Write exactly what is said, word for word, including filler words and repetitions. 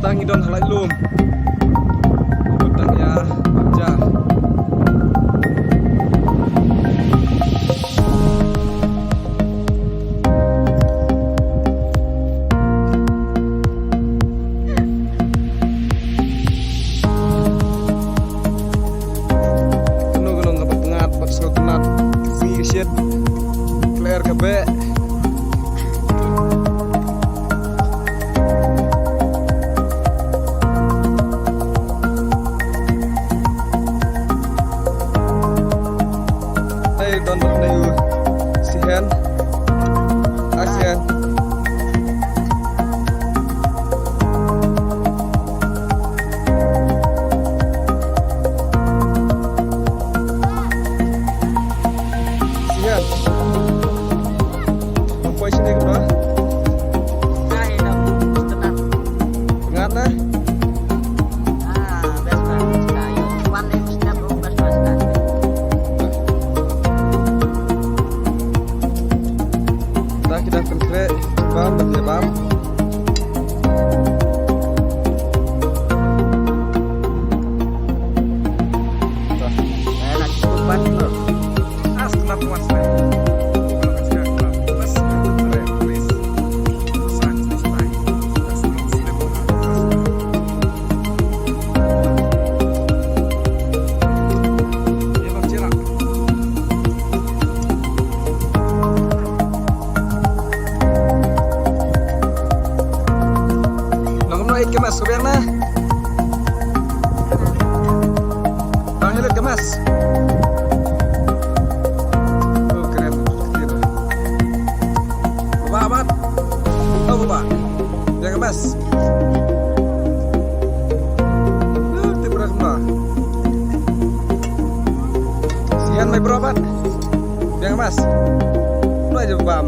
Tang ngi don ha laitlum. Tang ïa ja. Kano kano kaba pyngngad bad sngewtynnat. Sngi ka shit. Kler ka beh. Ai don bad nai u Sihen. Ai Sihen. Sihen. Ym poi shane kumno? Ai, lam, tenang. Ngat na? Ah, best friend. Wan ni, step, best friend. Dah kita kena bam, bam. Nang kumno ïeit ka mes, u biang na? Nang hilet ka mes. Oh, kren. Kren. Baba, baba. Oh, baba. Biang ka mes. Oh, tip rak ma. Sian mai bro, baba. Biang ka mes. Lo aja bam.